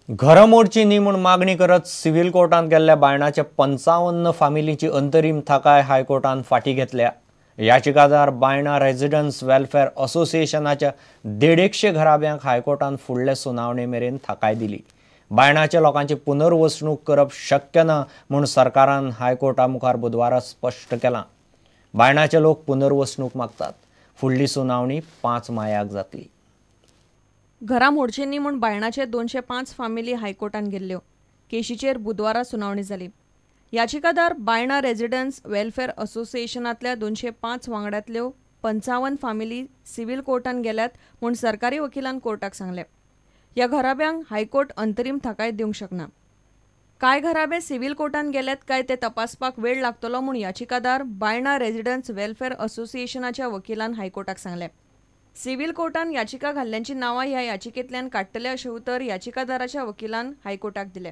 घरां मोडची न्ही म्हूण मागणी करत सिव्हील कोर्टांत गेल्ल्या बायणाचे 55 फामिलीची अंतरीम थाकाय हायकोर्टान फाटीं घेतल्या. याचिकादार बायणा रेजिडन्स वेलफेअर असोसिएशनाच्या 150 घराब्यांक हायकोर्टान फुडले सुनावणे मेरेन थाकाय दिली. बायणाच्या लोकांची पुनर्वसणूक करप शक्य ना म्हूण सरकारान हायकोर्टा मुखार बुधवारा स्पश्ट केलां. बायणाचे लोक पुनर्वसणूक मागतात. फुडली सुनावणी 5 मायाक जातली. घरां मोडची न्ही म्हूण बायणाचे 205 फामिली हायकोर्टान गेल्ल्यो. केशीचेर बुधवारा सुनावणी जाली. याचिकादार Baina residence welfare असोसिएशनांतल्या 205 वांगड्यांतल्यो 55 family civil कोर्टान गेल्यात म्हूण सरकारी वकिलान कोर्टाक सांगलें. ह्या घराब्यांक हायकोर्ट अंतरीम थाकाय दिवंक शकना. कांय घराबे सिव्हील कोर्टान गेल्यात काय ते तपासपाक वेळ लागतलो म्हूण याचिकादार बायणा रेजिडन्स वेलफेअर असोसिएशनाच्या वकिलान हायकोर्टाक सांगलें. सिव्हील कोर्टान याचिका घाल्ल्यांची नांवां ह्या याचिकेंतल्यान काडटले अशें उतर याचिकादाराच्या वकिलान हायकोर्टाक दिलें.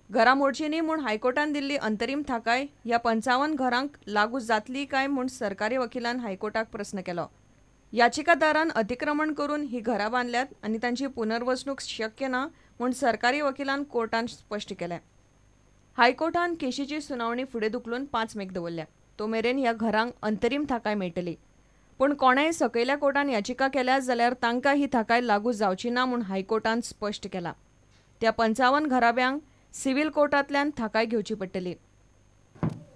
घरां मोडची न्ही म्हूण हायकोर्टान दिल्ली अंतरीम थाकाय ह्या 55 घरांक लागू जातली काय म्हूण सरकारी वकिलान हायकोर्टाक प्रस्न केलो. याचिकादारान अतिक्रमण करून ही घरां बांदल्यात आनी तांची पुनर्वसणूक शक्य ना म्हूण सरकारी वकिलान कोर्टान स्पश्ट केलें. हायकोर्टान केशीची सुनावणी फुडें धुकलून 5 मेक दवरल्या. तो मेरेन ह्या घरांक अंतरीम थाकाय मेळटली. पूण कोणेय सकयल्या कोर्टान याचिका केल्या जाल्यार तांकां ही थाकाय लागू जावची ना म्हूण हायकोर्टान स्पश्ट केलां. त्या 55 घराब्यांक सिव्हील कोर्टांतल्यान थाकाय घेवची पडटली.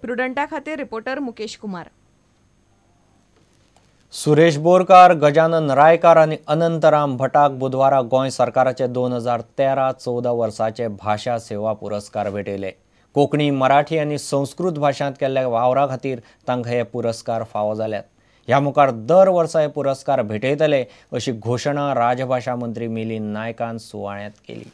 प्रुडंटा खातीर रिपोर्टर मुकेश कुमार. सुरेश बोरकार, गजानन रायकार आनी अनंतराम भटाक बुधवारा गोंय सरकाराचे 2013-14 वर्साचे भाशा सेवा पुरस्कार भेटयले. कोंकणी, मराठी आनी संस्कृत भाशांत केल्ल्या वावरा खातीर तांकां हे पुरस्कार फावो जाल्यात. ह्या मुखार दर वर्सा हे पुरस्कार भेटयतले अशी घोशणा राजभाशा मंत्री मिलिंद नायकान सुवाळ्यांत केली.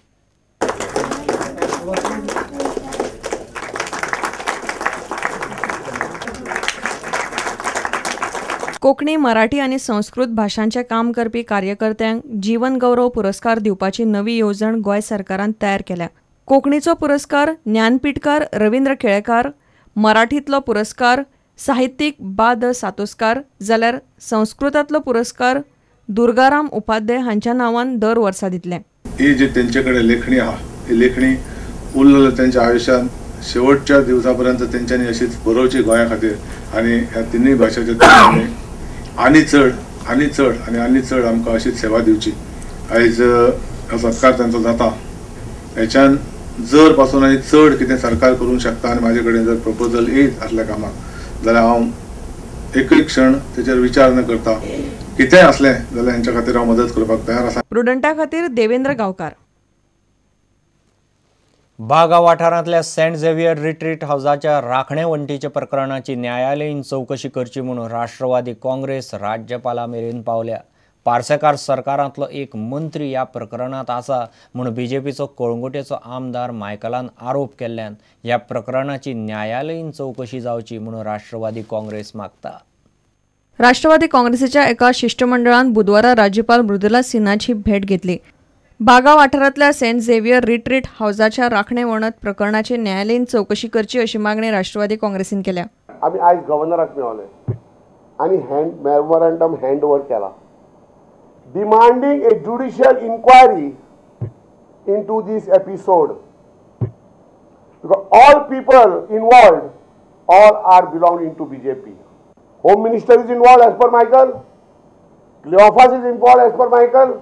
कोंकणी, मराठी आनी संस्कृत भाशांचें काम करपी कार्यकर्त्यांक जीवन गौरव पुरस्कार दिवपाची नवी येवजण गोंय सरकारान तयार केल्या. कोंकणीचो पुरस्कार ज्ञानपीठकार रवींद्र केळेकार, मराठींतलो पुरस्कार साहित्यीक बा the Satoskar, जाल्यार संस्कृतांतलो पुरस्कार दुर्गाराम उपाध्याय हांच्या नांवान दर वर्सा दितले. ही जी तेंचे कडेन लेखणी आहा ही लेखणी उरलेल्या तेंच्या आयुष्यात शेवटच्या दिवसापर्यंत तेंच्यांनी अशीच बरोवची गोंया खातीर आनी ह्या तिनूय भाशांचे तेंच्यांनी आनी चड आनी चड आनी आनी चड आमकां अशीच सेवा दिवची. आयज सत्कार तांचो जाता हेच्यान जर पासून आनी चड कितें सरकार करूंक शकता आनी म्हाजे कडेन जर प्रपोजल येयत आसल्या कामाक जाल्यार हांव एकूय क्षण तेचेर विचार न करता कितेंय आसलें जाल्यार हेंच्या खातीर हांव मदत करपाक तयार आसा. प्रुडंटा खातीर देवेंद्र गांवकार. बागा वाठारांतल्या सेंट झेवियर रिट्रीट हावजाच्या राखणे वण्टीच्या प्रकरणाची न्यायालयीन चवकशी करची म्हणून राष्ट्रवादी काँग्रेस राज्यपाला मेरेन पावल्या. पार्सेकार सरकारांतलो एक मंत्री ह्या प्रकरणांत आसा म्हूण बीजेपीचो कळंगुटेचो आमदार मायकलान आरोप केल्ल्यान ह्या प्रकरणाची न्यायालयीन चवकशी जावची म्हणून राष्ट्रवादी काँग्रेस मागता. राष्ट्रवादी काँग्रेसीच्या एका शिष्टमंडळान बुधवारा राज्यपाल मृदुला सिन्हाची भेट घेतली. बागा वाठारांतल्या सेंट झेवियर रिट्रीट हावजाच्या राखणे वणत प्रकरणाची न्यायालयीन चवकशी करची अशी मागणी राष्ट्रवादी काँग्रेसीन केल्या. आमी आयज गव्हर्नराक मेळले आनी हँड मेमोरंडम हँड ओवर केला demanding a judicial inquiry into this episode because all people involved all are belonging to BJP. Home Minister is involved as per Michael, Cleophas is involved as per Michael,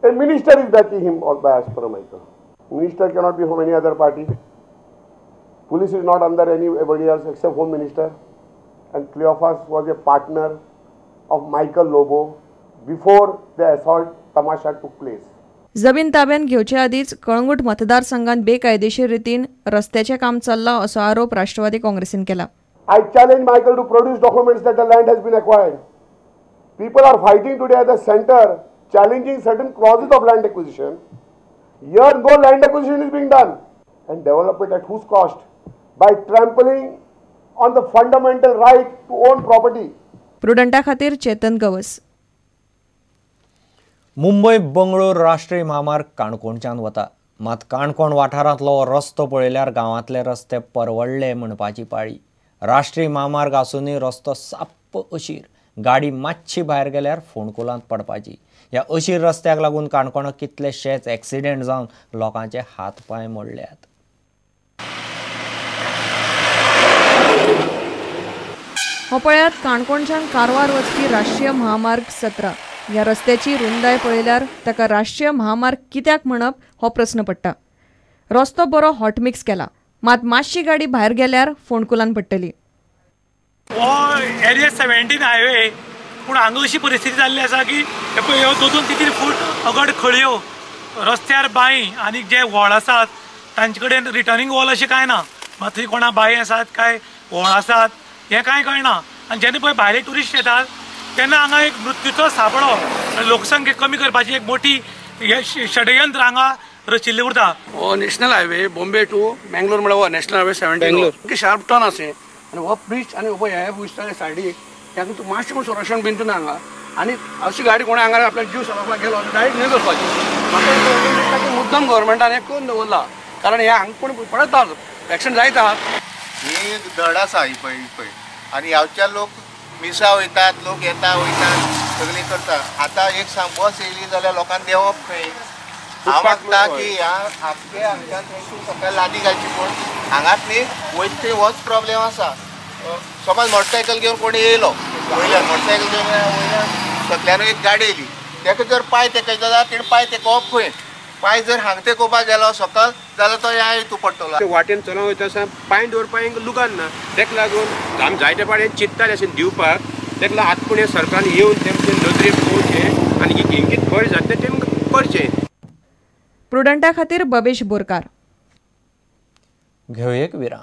a minister is backing him all by as per Michael. Minister cannot be from any other party. Police is not under anybody else except Home Minister. And Cleophas was a partner of Michael Lobo before the assault tamasha took place. जमीन ताब्यात घेवचे आदींच कळंगूट मतदारसंघात बेकायदेशीर रितीन रस्त्याचें काम चल्लां असो आरोप राष्ट्रवादी काँग्रेसीन केला. I challenge Michael to produce documents that the land has been acquired. People are fighting today at the center, challenging certain clauses of land acquisition. Here no land acquisition is being done. And development at whose cost? By trampling on the fundamental right to own property. प्रुडंटा खातीर चेतन गवस. मुंबय बंगळूर राष्ट्रीय म्हामार्ग काणकोणच्यान वता. मात काणकोण वाठारांतलो रस्तो पळयल्यार गांवांतले रस्ते परवडले म्हणपाची पाळी. राष्ट्रीय म्हामार्ग आसूनय रस्तो साप्प अशीर. गाडी मातशी भायर गेल्यार फोंडकुलांत पडपाची. ह्या अशीर रस्त्याक लागून काणकोणाक कितलेशेच एक्सिडेंट जावन लोकांचे हात पांय मोडल्यात. हो पळयात काणकोणच्यान कारवार वचपी राष्ट्रीय महामार्ग 17. ह्या रस्त्याची रुंदाय पळयल्यार ताका राष्ट्रीय महामार्ग कित्याक म्हणप हो प्रस्न पडटा. रस्तो बरो हॉटमिक्स केला, मात मातशी गाडी भायर गेल्यार फोंडकुलान पडटली. हो एरिया 17 हायवे, पूण हांगा अशी परिस्थिती जाल्ली आसा की ह्यो 2-2, 3-3 फूट अगड खळयो, रस्त्यार बांय आनी जे व्हळ आसात तांचे कडेन रिटर्निंग वॉल अशें कांय ना. मात थंय कोणा बांय आसात काय व्हळ आसात हें कांय कळना. आनी जेन्ना पळय भायले ट्युरिस्ट येतात तेन्ना हांगा एक मृत्यूचो सापळो, लोकसंख्या कमी करपाची एक मोठी षडयंत्र हांगा रचिल्लें उरता. हो national highway Bombay to Mangalore म्हळ्यार हो नॅशनल हायवे 17 शार्प टर्न आसा आनी हो ब्रिज आनी हो हे वयता सायडीक ताका मातशें कोण संरक्षण बीन ना हांगा. आनी अशी गाडी कोणा हांगा आपल्या जीव सांबाळपाक गेलो डायरेक्ट न्हय करपाची. म्हाका मुद्दम गव्हर्मेंटान हें करून दवरला, कारण हे हांगा कोण पडतात एक्सिडंट जायतात. ही धड आसा ही पळय पळय आनी ह्याच्या लोक मिसा वयतात, लोक येता वयतात, सगळीं करता. आतां एक सांग, बस येयली जाल्यार लोकांक देंवप खंय? हांव मागता की ह्या आमचे हांगच्यान थंयसून सकाळी लादी घालची, पूण हांगाच न्ही वयता थंय होच प्रॉब्लेम आसा. समज मोटरसायकल घेवन कोणी येयलो वयल्यान, मोटरसायकल घेवन वयल्यान सकल्यान एक गाडी येयली, तेका जर पांय तेकयता जाल्यार तेणें पांय तेकोवप खंय? पांय जर हांगा तेकोवपाक गेलो सकल जाल्यार तो ह्या हितू पडटलो. वाटेन चलोवंक वयता आसतना पांय दवरपाक लुगान ना, तेका लागून आमी जायते फावटी चिंतताले अशें दिवपाक, तेका लागून आतां पूण सरकारान येवन तेमचे नदरेक पळोवचें आनी कितें बरें जाता तें तेमकां करचें. प्रुडंटा खातीर बबेश बोरकार. घेवया एक विराम.